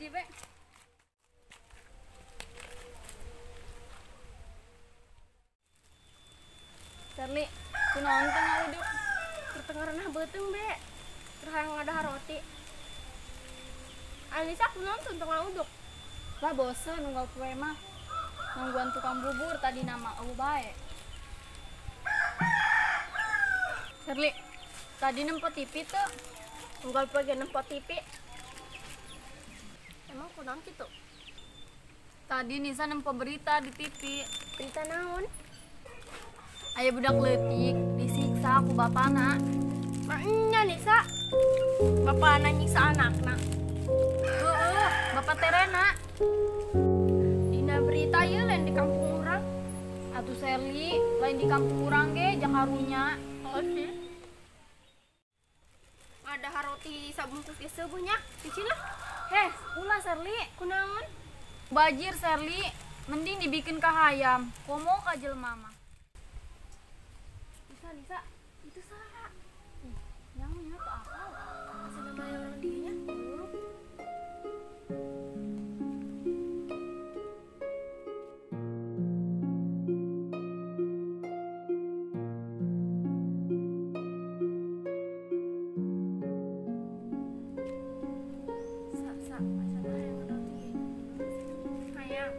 Sini, Be. Serli, kunaon teh ngauduk? Tertengaranah beuteung, Be. Terus hayang ngadahar roti. Anissa kunaon teu ngauduk? Lah bosen nunggu kue mah. Nungguan tukang bubur tadi nama eueuh bae. Serli, tadi nempo TV teu? Unggal poe ge nempo TV. Emang kunaon kitu? Tadi Nisa nempo berita di TV. Berita naon? Aya budak leutik disiksa ku bapana. Maenya Nisa. Bapana nyiksa anakna. Heeh, bapak terena. Dina berita ieu lain di kampung urang. Atuh Serli, lain di kampung urang ge jang harunya. Oh sih. Ada roti sabungkus ge seueuh nya, cicil lah. Heh, ulah Serli. Kunaon? Bajir Serli, mending dibikin ka hayam. Komo ka jelema mah. Nisa, Nisa, itu saha? Ih, yang nya teu apal. Asa namanya orang dieu nya. Sa, sa, asa hayang roti. Hayang.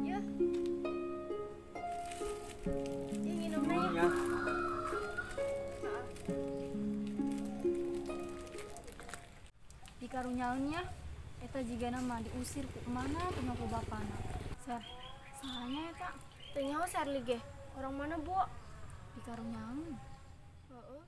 Yeuh. Ieu nginumna ya. Dikarunyaeun nya eta jigana mah diusir ku mana kumaha ku bapana. Ser, sahanya eta? Teu nyaho Serli ge. Orang mana, Bu? Dikarunyaeun. Heeh.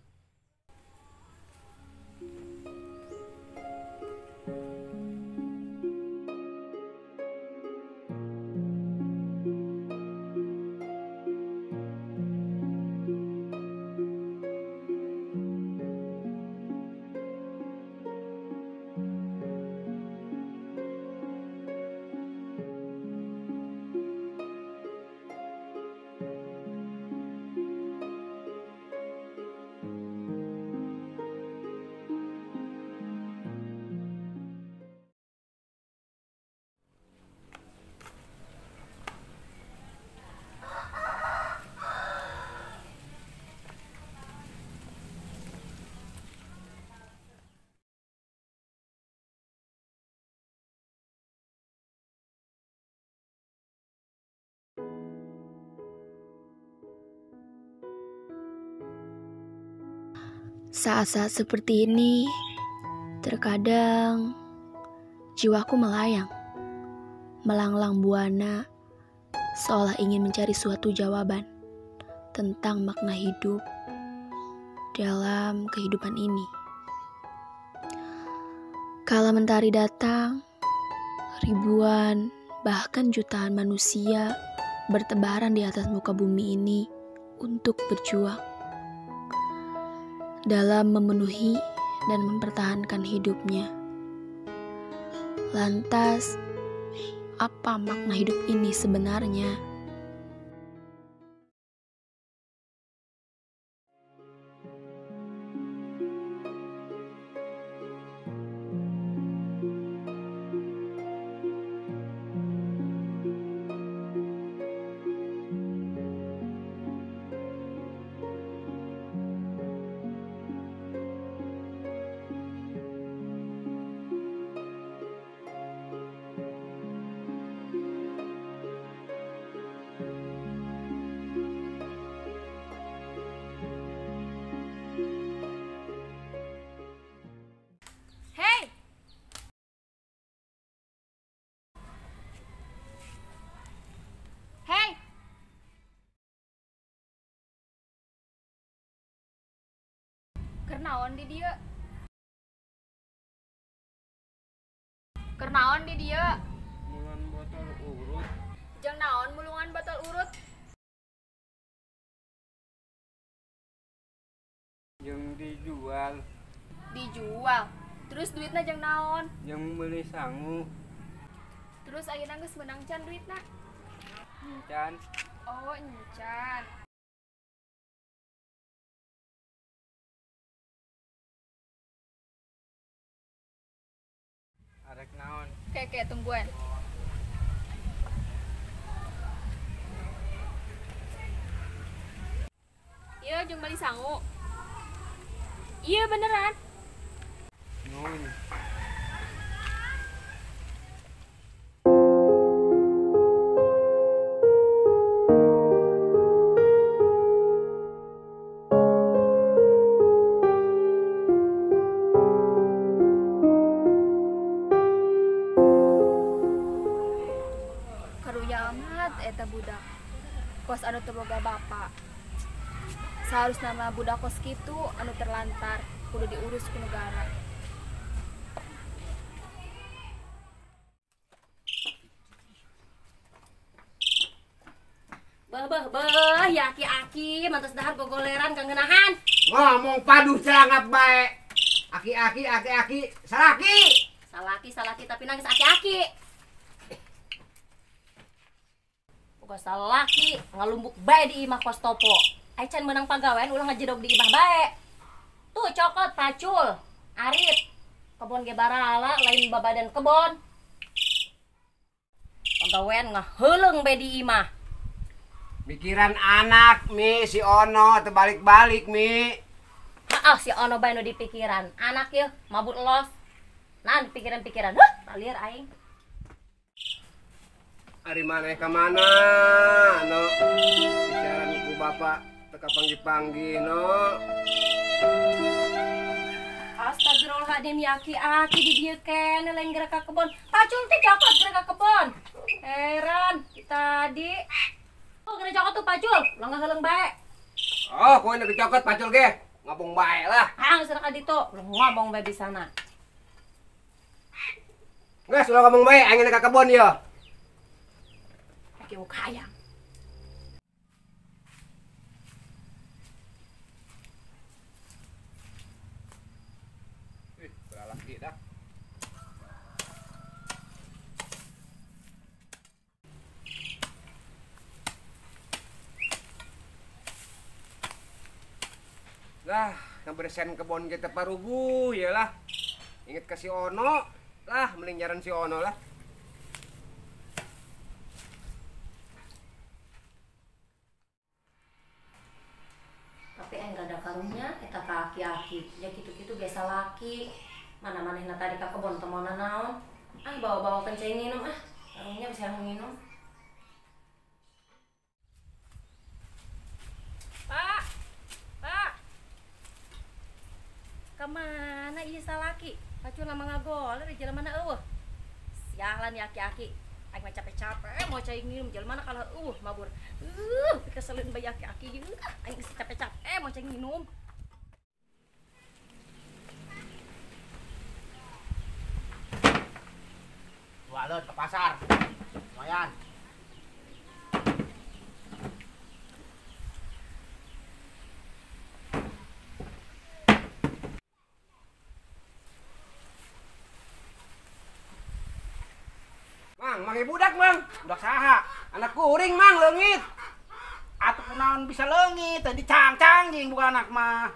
Saat-saat seperti ini, terkadang jiwaku melayang, melanglang buana, seolah ingin mencari suatu jawaban tentang makna hidup dalam kehidupan ini. Kala mentari datang, ribuan bahkan jutaan manusia bertebaran di atas muka bumi ini untuk berjuang dalam memenuhi dan mempertahankan hidupnya. Lantas, apa makna hidup ini sebenarnya? Hei! Hei! Keur naon di dieu? Keur naon di dieu? Mulungan botol urut. Jeung naon mulungan botol urut? Jeung dijual. Dijual. Terus duitna jeung naon? Jeung meuli sangu. Terus ayeuna geus meunang can duitna? Encan. Oh, encan. Oke, tungguan. Iya, jeung beli sangu. Iya beneran. Nuhun. Karunya amat eta budak. Kos anu teu boga bapak. Seharusna mah budak kos kitu anu terlantar kudu diurus ku negara. Beuh beuh beuh, ya aki-aki mantas dahar gogoleran kangeunahan. Ngomong paduh celangap bae. Aki-aki aki-aki salaki. Salaki salaki tapi nangis aki-aki. Boga salaki ngalumbuk bae di imah kos topo. Ai can meunang pagawean ulah ngajedog di imah bae. Tuh cokot pacul, arit. Kebon ge barala lain babadan kebon. Pagawean ngaheuleung bae di imah. Mikiran anak Mi, si Ono terbalik-balik Mi. Heeh, si Ono bae nu dipikiran. Anak yeuh mabur los. Nah, pikiran-pikiran. Huh, talir aing. Ari maneh ka mana no? Bicara ku bapak teka panggih-panggih no. Astagfirullahaladzim ya aki-aki di dieu keneh lain geura ka kebon. Pacul teh cokot geura ka kebon. Heran tadi. Oh, geura cokot tuh pacul, ulah ngaheuleung bae. Oh, kowe nu cokot pacul ge. Ngomong bae lah. Ah, geus ka ditu, ulah ngomong bae di sana. Geus ulah ngomong bae, aing ka kebon ieu. Aki hayang. Ih, belalaki dah. Lah, ngebersihan kebon kita parugu ya lah. Ingat ke si Ono lah, mending nyaran si Ono lah. Tapi aing rada karunya eta ka aki-aki. Ya kitu-kitu biasa laki. Mana manehna tadi ka kebon teu moal naon. Ah, bawa-bawa kenceng nginum ah. Karunya bisa nginum. Pak. Pak. Kemana ieu salaki? Pacul lama ngagoler di jalan mana eueuh. Sialan ya aki-aki. Aing mah capek-capek mau cai nginum jalan mana kalah eueuh mabur. Keselin bae aki-aki ieu. Aing geus capek-capek mau cai nginum. Jualan ke pasar. Lumayan. Mang, make budak, Mang. Budak saha? Anak kuring, Mang, leungit. Atuh kunaon bisa leungit, tadi cangcang jeung bukan anak mah.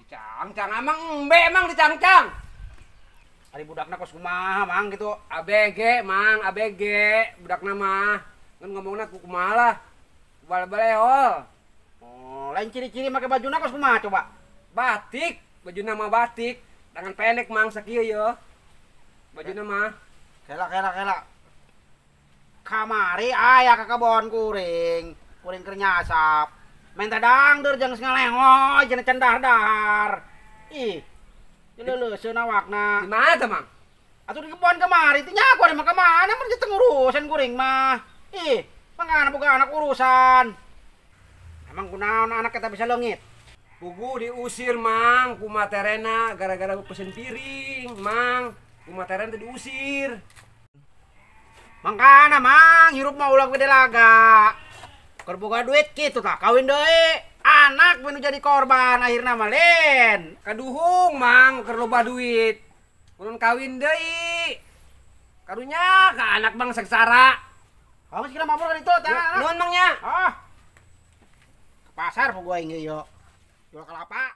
Dicangcang amang embe emang dicangcang. Ari budakna kos kumaha, Mang gitu. ABG, Mang, ABG, budakna mah. Ngan ngomongna ku kumaha lah. Bal-balehol. Oh, lain ciri-ciri make bajuna kos kumaha coba? Batik, bajuna mah batik. Tangan pendek, Mang, sakieu ye. Bajuna mah. Kela kela kela. Kamari aya ka kebon kuring, kuring keur nyasap. Menta dangdeur jeung ngaleho jeung can dahar. Ih. Leuleuseuh awakna. Di mana teh, Mang? Atuh di kebon kamari teh nya aku mah ka mana mun teu ngurusan kuring mah. Ih, mangana boga anak urusan. Emang kunaon anak kita bisa leungit? Pugu diusir, Mang, ku materena gara-gara pesen piring, Mang. Ku materena teh diusir. Mangkana, Mang, hirup mah ulah gede laga. Keur boga duit kitu tah kawin deui. Anak nu jadi korban akhirna mah lain. Kaduhung, Mang, keur loba duit. Mun kawin deui. Karunya ka anak Bang sengsara. Kamu kira mabur kan itu tah. Nuhun, Mang nya. Ah. Ke pasar pugu aing ieu. Jual kelapa.